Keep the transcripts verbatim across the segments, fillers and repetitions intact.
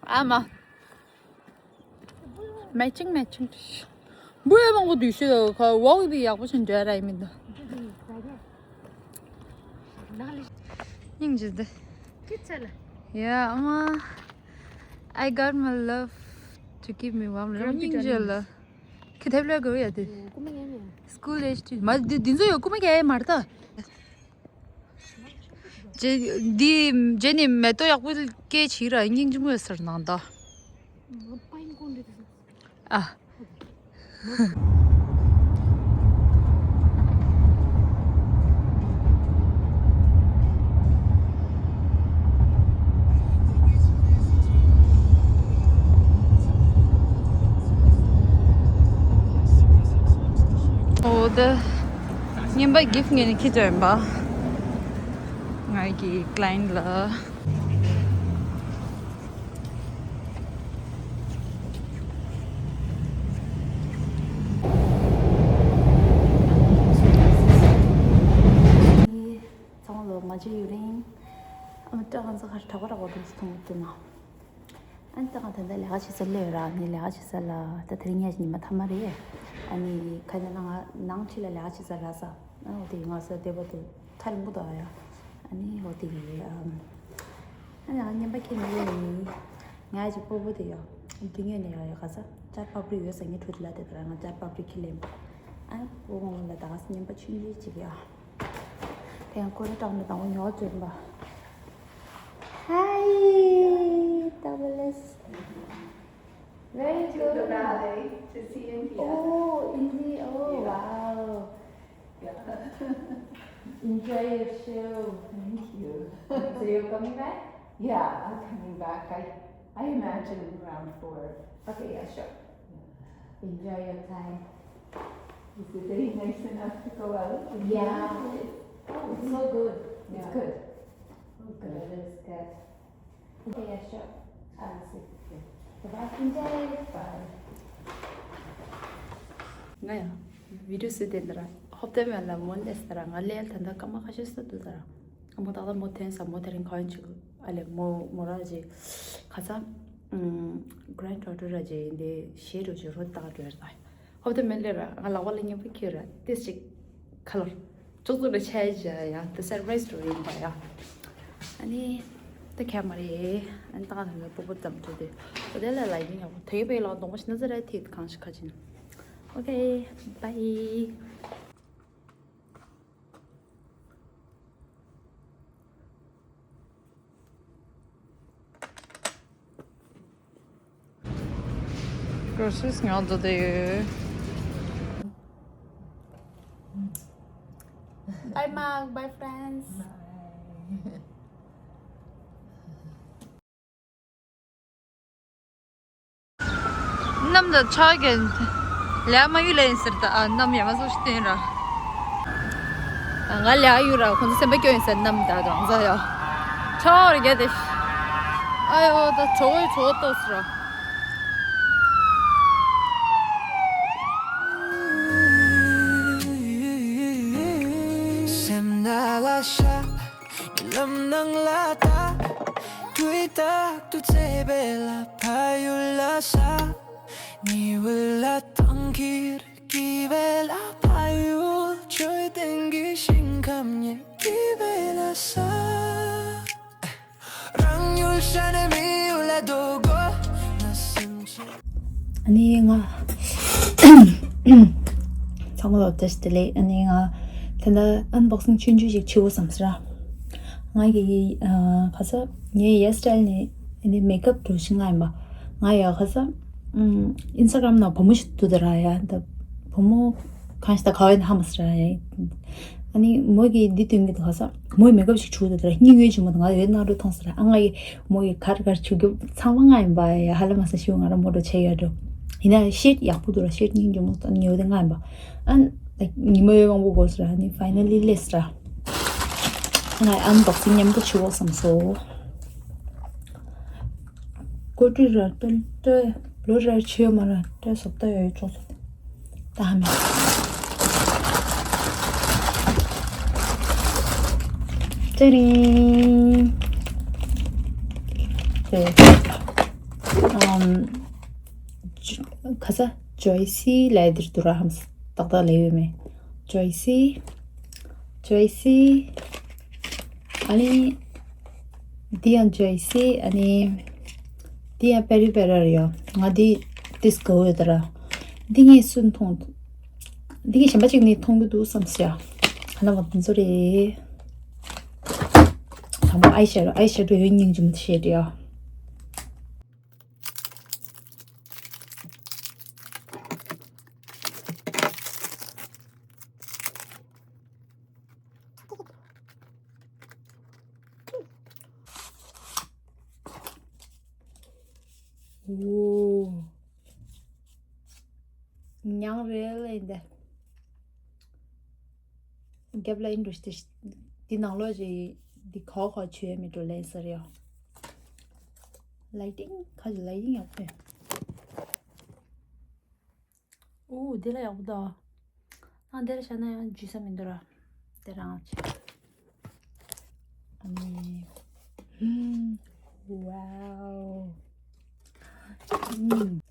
ཨ་མ། Matching matching. འབུ་ཡ་མང་པོ་འདུག་ཤི། ཁ་འོག་འདི་ཡག་པོ་ཞིག་འདྲ་ར་ཡིན་མིན་ད། སྙིང་རྗེ་འདི། ཁྱི་ཚ་ལ། Yeah, ཨ་མ། I got my love to keep me warm. སྙིང་རྗེ་ལ། ཁི་ཐེབ་ལ་གོ་ཡ་དེ། སྐུ་མ་ངེ་མེ། School age དུས་མ་འདི་འདི་ཚོ་ཡོད་སྐུ་མ་གེ་མར་ད། རྗེ་འདི་རྗེ་ནི་མེ་ཏོག་ཡག་པོ་སྐྱེ་བྱིས་ར་སྙིང་རྗེ་མོ་ཡོད་ཟེར་ནང་ད། ཨ། འོ་དེ་རྔན་པ་gift ངས་ནི་ཁྱི་ཚོ་ཡིན་པ། ང་གི་client ལ། ཚང་མ་ལོ་མ་བརྗེད་ཡུན་རིང་། ཨ་མ་སྐྲ་གང་ཚ་ཁར་གྲགས་པ་གྲགས་པ་འདུག་སེ་མཐོང་གི་འདུག་ན། ཨ་ནི་ད་ང་ད་ལྟ་ལས་ཀ་བྱེད་ས་སླེབས་ཡོད་ར། ཨ་ནི་ལས་ཀ་བྱེད་ས་ལ་ད་དེ་རིང་ཉལ་ཉི་མ་མཐའ་མ་རེད། ཨ་ནི་ཁ་ནང་ང་ནང་ཁྲིད་ལ་ལས་ཀ་བྱེད་ས་ར་ས། ཨ་འོ་དེ་ང་ས་བདེ་པོ་འདུག་ཐག་རིང་པོ་འདུག་ཨ་ཡ། ཨ་ནི་འོ་དེ་ཨམ། ཨ་ནི་ང་རྔན་པ་ཁྱེར་ནས་ཡོད་ནི། ང་ཅིག་སྤོ་བོ་དེ་ཡོད། དེ་ངས་ནས་ཡོད་ཡོད་ག་ས་ཅར་པ་པྲི་ཡོད་ས་ངས་ཁྲུ་དེ་ལ་དེ་དེ་ར་ང་ཅར་པ་པྲི་ཁྱེར་ལེན་པ། ཨ་ནི་སྤོ་བོ་ལ་ད་ག་ས་རྔན་པ་ཆུང་ཆུང་ཅིག་ཡོད། དེ་ཡང་ཀོ་རེ་སྐྲག་ནས་དང་པོ་ཉོ་བཅོས་པ། Hi, Douglas. Very good. To the ballet to see India. Oh, India. Oh, yeah. Wow. Yeah. Enjoy your show. Thank you. So you're coming back? Yeah, I'm coming back. I, I imagine around four. Okay, yeah, sure. Enjoy your time. Is the day nice enough to go out? Yeah. Oh, it's so good. It's good. Oh, good. It is good. Okay, yeah, sure. I'll see. Bye-bye. Enjoy. Bye. ང་ཡང་video བཟོས་དེ་འདི་ར་ཧོབ་ཏེ་མེད་ལ་མོ་ལས་ད་ར་ང་ལས་ད་ལྟ་སྐར་མ་ཁ་ཤས་སུ་འདུག་ད་ར། ཨ་མོ་ད་ལྟ་མོ་ཐོན་ས་མོ་དེ་རིང་གང་ཅིག་ཨ་ལས་མོ་མོ་ར་ཅིག་ཁ་ས་ཨམ་granddaughter ར་ཅིག་འདི་ཤེས་རུ་ཅིག་རོ་ད་འགྲོ་ཡར་ད། ཧོབ་ཏེ་མེད་ལས་ར་ང་ལག་པ་ལ་མཉམ་པོ་ཁྱེར་ར་ཏིས་ཅིག་ཁ་ལོར་ཅོག་ཙུ་ར་ཆ་ཡ་ཡ་ཏི་surprise རུ་ཡིན་པ་ཡ། ཨ་ནི་ད་ཁྱད་མ་རེད། ཨ་ནི་ད་ང་ད་ང་སྤོ་བོ་ཙམ་ཅོ་དེ་ཨོ་དེ་ལ་ལ་ཡིན་ཡག་པོ་དེ་པའི་ལ་གདོང་པ་ཞིག་ན་ཙི་ར་ཐིག་གང་ཞིག་ཁ་ཅིན། Okay, bye. Groceries ཉོ་འགྲོ་དེ་ཡོད། Bye, Mark. Bye, friends. Bye. གནམ་དང་ཆར་གྱིས་ལས་མ་ཡུལ་ལས་ཡིན་ཟེར་ད། ཨ་གནམ་ཡ་མ་སོ་ཞིག་བསྟན་ར། ང་ལས་ཡུལ་ར་ཁོང་ཚོ་སེམས་པ་སྐྱོ་ཡིན་ཟེར། གནམ་ད་དང་ཟ་ཡ་ཆར་རྒྱ་དེ། ཨ་ཡོ་ད་གྲོགས་པོའི་གྲོགས་པོ་ཏོག་ཟེར་ར། སེམས་ན་ལ་ཤ། ལམ་ནང་ལ་ལྟ། དུས་རྟག་ཏུ་བརྩེ་བའི་ལ་ཕ་ཡུལ་ལ་ས། ཉི་འོད་ལ་ཐང་ཁྱེར་གྱི་བའི་ལ་ཕ་ཡུལ་ཆོས་ལྡན་གྱི་ཞིང་ཁམས་ཉེར་གྱི་བའི་ལ་ས། རང་ཡུལ་ཤ་ནས་མི་ཡུལ་ལ་འགྲོ་དགོས་ན་སེམས་ཅན། ཨ་ནི་ང་ཚང་མ་ལ་བཀྲ་ཤིས་བདེ་ལེགས། ཨ་ནི་ང་ད་ལྟ་unboxing ཆུང་ཆུང་ཞིག་བྱེད་དགོས་བསམ་སོང་ར། ང་གི་ཨ་ག་ས་ངའི་hair style ནི་ཨ་ནི་makeup འགྲོ་ཤི་ང་ཡིན་པ། ང་ཡ་ག་ས་ཨམ་Instagram ནང་བུ་མོ་ཞིག་འདུག་ད་ར་ཡ། ད་བུ་མོ་གང་ཞིག་ད་ག་བའི་ཧ་མ་སི་ར་ཡ། ཨ་ནི་མོ་གིས་འདི་སྟོན་གི་འདུག་ག་ས་མོའི་makeup ཞིག་བྱུག་འདུག་ད་ར། སྙིང་ཡོད་ཅིག་མོ་ད་ང་ཡོད་ནང་རུ་མཐོང་སི་ར། ཨ་ང་ཡི་མོ་གི་གར་གར་བྱུག་རྒྱུ་ཚང་མ་ང་ཡིན་པ་ཡ། ཧ་ལམ་མ་ས་ཤི་བ་ང་ར་མོ་འགྲོ་ཆེ་ཡ་འགྲོ། ཡིན་ན་shade ཡག་པོ་འདུག་ར། shade སྙིང་རྗེ་མོ་ད་ཉེ་བོ་དེ་ང་ཡིན་པ། ཨ་ཉི་མ་ཡོད་མང་པོ་འགོར་སི་ར། ཨ་ནི་finally སླེབས་སི་ར། ང་unboxing མཉམ་དུ་བྱེད་དགོས་བསམ་སོང་། ཀོ་ཀྲི་ར་ཏོན་ཏོ་ལོ་ར་ཆེ་མ་ར་ཏོ་སོབ་ཏོ་ཡོད་ཅོག་ཅོག་ད་ཧ་མེ། ཏེ་རིང་། ཏེ། ཨམ། ཇོ- ཁ་ས་ཇོའི་སི་ལབ་དེར་འདུག་ར་ཧམ། ཏག་ཏག་ལབ་ཡོད་མེད། ཇོའི་སི། ཇོའི་སི། ཨ་ནི། འདི་ཡང་ཇོའི་སི། ཨ་ནི། འདི་ཡང་པེ་རི་པེ་ར་རེད་ཡ། ང་འདི་ཏིས་གོ་ཡོད་དེ་ར། འདི་ངས་སུན་མཐོང་། འདི་གི་གཞན་པ་གཅིག་ནི་མཐོང་གི་འདུག་བསམ་སོང་ཡ། ཧ་ན་མ་དེ་ཚོ་རེད། དང་པོ་ཨའི་ཤེ་རོ། ཨའི་ཤེ་རོ་ཡོད་སྙིང་རྗེ་མོ་དེ་ཤེས་རེད་ཡ། ཨོ། ཉང་རེད་ལེ་འདི། རྒྱབ་ལ་ཨིན་འགྲོ་ཤི། འདི་ནང་ལོགས་ཀྱི་འདི་ག་བ་ག་བ་བྱོས་མི་འགྲོ་ལེན་ཟེར་ཡ། ལའི་ཊིང་ཁ་ཅིག་ལའི་ཊིང་ཡག་པོ། ཨོ་དེ་ལ་ཡག་པོ་འདུག་ཨ་དེ་ལ་བཞག་ན་ཡང་འཇུ་ས་མི་འདུག་ར། དེ་རང་ཆེ། ཨ་ནི། ཝའོ། ཨུམ།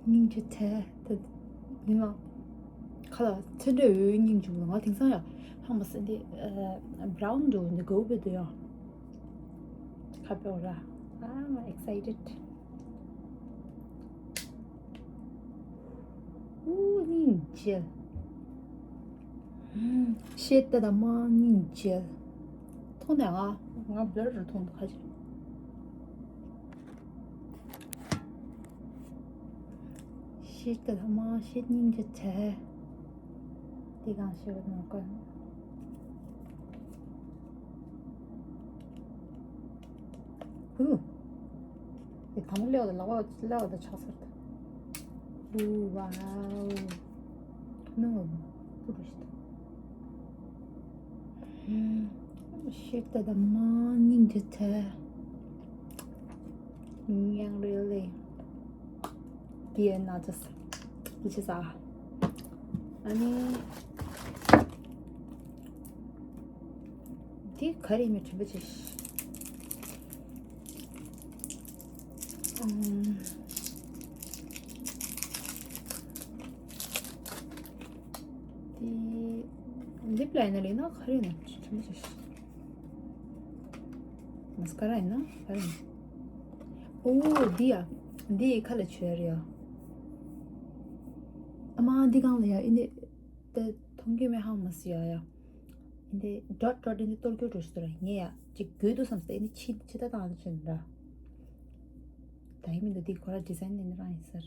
སྙིང་རྗེ་ཆེ། ད་ཉི་མ་ཁ་ལག་ཚོན་ཁྲོད་འོད་སྙིང་རྗེ་མོ། ང་དེང་སང་ཡང་ཧང་མ་སེ་འདི་ཨ་བྷ་རའུན་འདུག་འདི་གོ་བོད་དུ་ཡང་ཁ་པེ་ར། I'm excited. ཨུ་སྙིང་རྗེ། ཤེད་ད་ད་མ་སྙིང་རྗེ། མཐོང་ནས་ང་ང་བློ་རུ་མཐོང་འདུག་ཁ་ཅིག་ཤེད་ད་ད་མ་ཤེད་སྙིང་རྗེ་ཆེ། དེ་གང་ཤེད་པ་ནོར་ག་ཧུ། དེ་དང་པོ་སླེབས་པ་དང་ལག་པ་སླེབས་པ་དང་ཆགས་ཚར་ད། ཨུ་ཝའོ། ནང་ལ་པུ་རུ་ཤི་ད། ཤེད་ད་ད་མ་སྙིང་རྗེ་ཆེ། ཉང་རེད་ལེ། དེ་ཡན་ན་ཅི་ཟེར། དེ་ཅི་ཟ། ཨ་ནི། དེ་ག་རེ་མི་དྲན་པ་ཅི། ཨམ། དེ་ལིབ་ལའི་ནར་ཡིན་ན་ག་རེ་ཡིན་ན་དྲན་པ་ཅི། མ་སི་ཀ་ར་ཡིན་ན་ག་རེ་ཡིན། ཨོ་འདི་ཡ། འདི་ཡི་ཁ་ལ་བྱོས་རེད་ཡ། ཨ་མ་འདི་གང་ལ་ཡ་ཨིན་དེ། ད་མཐོང་གི་མེད་ཧང་མ་སི་ཡ་ཡ། ཨིན་དེ་ཌོཊ་ཌོཊ་ཨིན་དེ་གཏོར་རྒྱུ་འགྲོ་ཞིག་ཏུ་ར་ངས་ཡ་ཅིག་དགོས་འདུག་བསམ་སྟེ་ཨིན་དེ་ཕྱི་ཕྱི་ད་བཏང་དུ་ཕྱིན་ར། ད་ཡིན་མིན་དུ་འདི་ཁོ་ར་ཌི་ཛའིན་ནི་རང་ཡིན་ཟེར།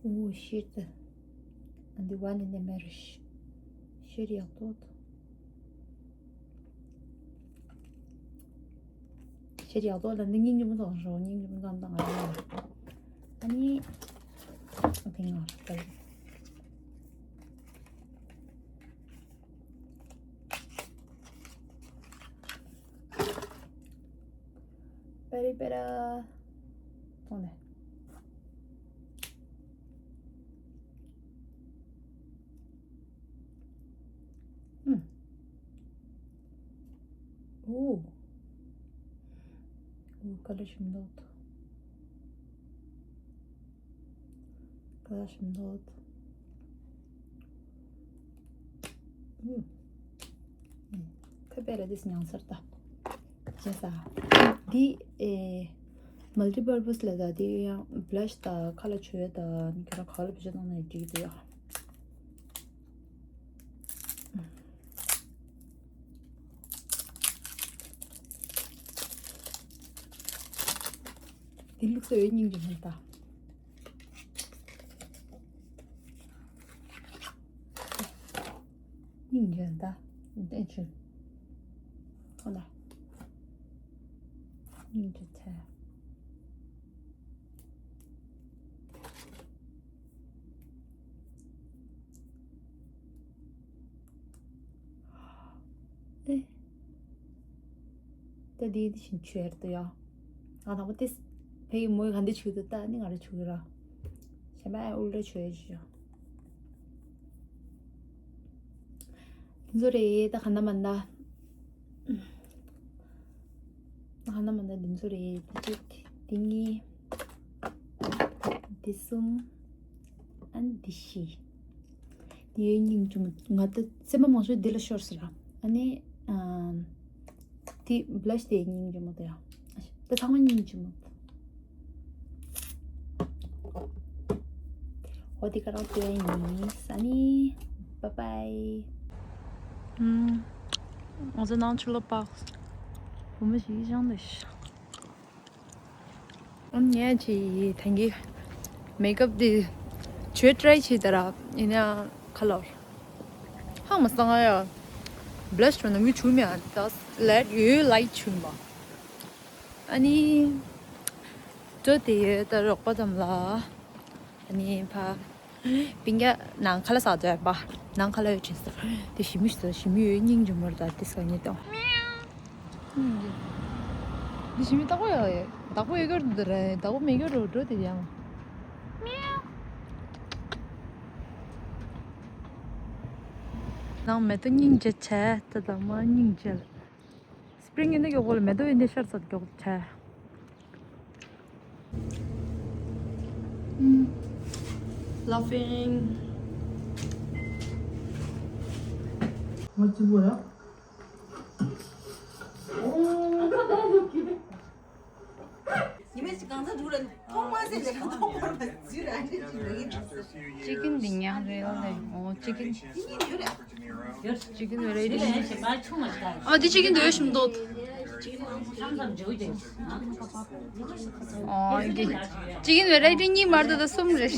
Oh shit. And the one in the mirror. Shit, ཡག་ཏོ། ཤེད་ཡག་ཏོ་ལ་འདི་སྙིང་རྗེ་མོ་དང་རོ་སྙིང་རྗེ་མོ་དང་དང་ང་རང་ཨ་ནི། དེ་ང་ར་པེ་རི་པེ་ར། ཐོང་ནས། ཨུམ། ཨོ། ཨོ་ཀ་ལར་ཞིམ་འདུག་ཀ་ལར་ཞིམ་འདུག་ཨུམ། ཁ་པེ་ར་དེ་སྙིང་སར་ད། བྱས་ས། འདི་ཨེ། མལ་ཊི་པར་པོས་ལ་ད་དེ་ཡང་བྷ་ལ་ཤི་ད་ཁ་ལ་བྱོས་ད་ཁྱོད་རང་ག་ལ་བེད་སྤྱོད་གཏོང་ན་འགྲིག་གི་འདུག་ཡ། འདི་ལུགས་སྲོལ་ཡོད་སྙིང་རྗེ་མེད་ད། སྙིང་རྗེ་ད། བསྟན་ཆོས། ཁོ་ན། སྙིང་རྗེ་ཚེ། ཨེ། ད་དེ་དེ་བཞིན་ཆོས་ཡར་དུ་ཡ། ང་དང་པོ་དེ་ཕ་གི་མོས་ག་འདི་ཆུ་དུ་ད་ནི་ང་རེ་ཆུ་གི་ར། གཞན་པ་ཨེ་ཨུལ་རེ་ཆོས་ཡ་ཞུ་ཡ། འདི་ཚོ་རེད། ད་ག་ན་མ་ན། ད་ག་ན་མ་ན་འདི་ཚོ་རེད། འདི་གཅིག་འདི་གཉིས། འདི་གསུམ། ཨ་ནི་འདི་བཞི། འདི་ཡོད་སྙིང་རྗེ་མོ། ང་ད་སེམས་པ་མང་ཤོས་འདི་ལ་ཤོར་ཟེར་ར། ཨ་ནི་ཨམ། འདི་བྷི་ལ་ཤི་དེ་སྙིང་རྗེ་མོ་དེ་ཡ། ད་ཚང་མ་སྙིང་རྗེ་མོ། འོ་དེ་ག་རང་དེ་ཡིན། ཨ་ནི་བཱའི་བཱའི། ཨམ། ང་ཚོ་ནང་ཆུ་ལོ་པག་བུ་མོ་ཞིག་བཞེངས་འདུག་ཨ་ངས་ཅི་ཐེངས་ཀྱི་མེག་ཨབ་འདི་བྱོས་ཊི་རའི་བྱས་ད་ར། ཡིན་ཡང་ཁ་ལོར་ཧང་མ་སང་ཡ། བྷི་ལ་ཤི་ནང་གི་བྱུག་མེད། ཨ་ད་ལེད་ཡོད་ལའིཊ་བྱུག་མ། ཨ་ནི་འགྲོ་དེ་ཡོད་ད་རོགས་པ་ཙམ་ལ། ཨ་ནི་ཕ། པིང་ཀ་ནང་ཁ་ལ་ཟག་ཚོད་པ། ནང་ཁ་ལ་ཡོད་ཅིང་ཟེར། དེ་ཞི་མི་ཞིག་ཞི་མི་ཡོད་སྙིང་རྗེ་མོ་རེད། ད་དེ་སང་ཉིན་དང་། འདི་ཞི་མི་བདག་པོ་ཡོད་ཡོད། བདག་པོ་ཡོད་གར་འདི་རེད། བདག་པོ་མེད་གར་འགྲོ་འགྲོ་དེ་ཡང་། ནང་མེ་ཏོག་སྙིང་རྗེ་བྱས། ད་ད་མ་སྙིང་རྗེ། སི་པི་རིང་ཡིན་ན་མགྱོགས་པོ་ལ། མེ་ཏོག་ཡིན་ན་ཤར་ཚ་མགྱོགས་བྱས། Laughing. ཉི་མ་ཞིག་གང་ཚ་འགྲོ་ར་ཐོག་མ་ཟེར་ལས་ཀ་ཐོག་མར་མ་ཟུར་ཨ་འདྲ་ཅིག་རེད། ཅི་ཀིན་འདི་ཉག་རེད་ལ། འོ་ཅི་ཀིན། ཅི་ཀིན་རེད། ཨ་འདི་ཅི་ཀིན་འདི་ཞིམ་འདུག་ཨོ་ཡི་གེ་ཅི་ཀིན་བེ་རའི་ཊི་གཉིས་མར་ད་ད་གསུམ་རེད།